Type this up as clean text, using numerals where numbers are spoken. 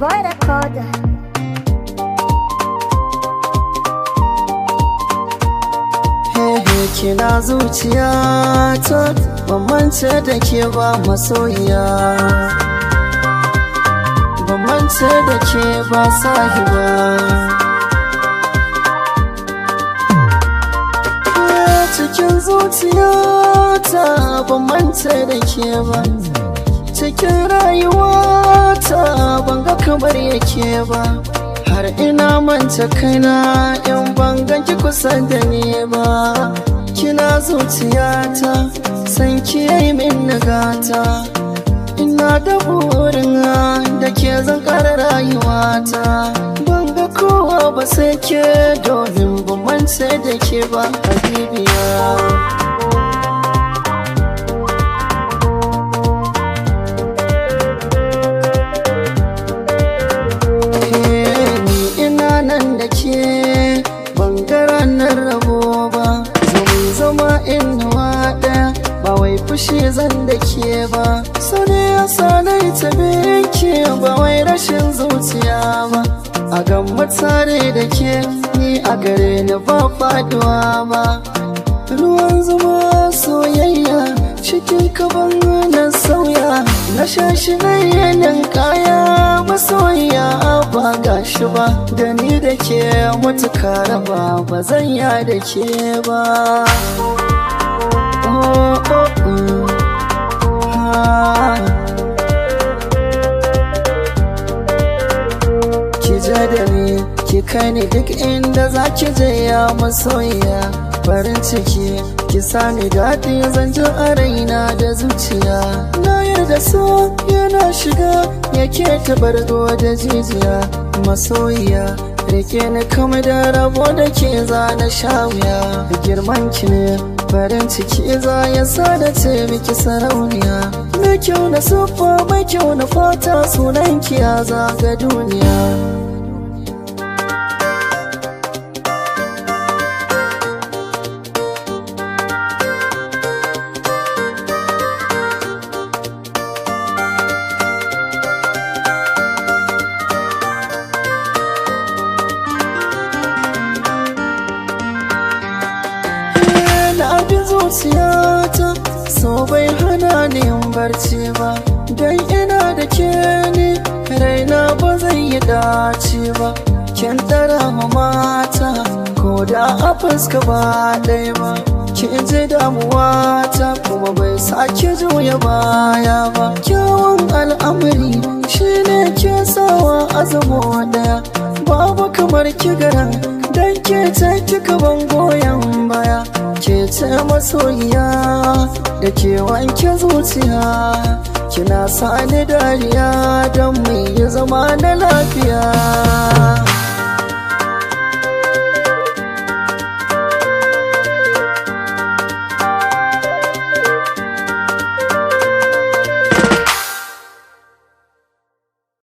Boy Recorder. Hehe, kina zuciyata, ban mance da ke ba masoyiya, ban mance da ke ba sahiba. Cikin zuciyata ban mance da ke ba, cikin rayuwata ban ga kamar yake ba. Har ina manta kaina in ban ganki kusa da ni ba. Kina zuciyata, san ki yayi min nagata. Ina da burin da ke zan ƙara rayuwata. Ban ga kowa ba sai ke, domin ban mance da ke ba habibiya. Ni ina nan da ke, ban ga ranar rabo ba. Zama zama inuwa ɗaya, ba wai fushi zan da ke ba. Sani ya sanai ta ke, ba wai rashin zuciya ba. A gamma tare da ke, ni a gare ni ba faduwa ba. Ruwan zuma soyayya cikin kaban na sauya, na shashi na yanin kaya masoyiya ba gashi ba. Da ni da ke mutuka raba, ba zan ya da ke ba. Oh, oh, oh. Ah. Ki je da ni, ki kai ni duk inda za ki je ya masoyiya. Farin ciki ki sani daɗi zan ji a raina da zuciya. Na yarda so yana shiga yake ta bargo da jijiya. Masoyiya rike ni kama da rabo da ke za na sha wuya. Girman ki ne farin ciki za ya sa da ce miki sarauniya. Mai kyau na siffa, mai kyau na fata, sunan ki ya zaga duniya. Na abin zuciyata so bai hana ni yin barci ba. Dan ina da ke ni raina ba zai yi dace ba. Kin tara ma mata ko da a fuska ba ɗaya ba. Kin ji damuwa ta kuma bai sake juya baya ba. Kyawun al'amari shine ke sawa azamo ɗaya. Babu kamar ki garan dan ke ce kika ban goyon baya. Ke ce masoyiya da ke wanke zuciya, kina sani dariya don mu yi zama na lafiya.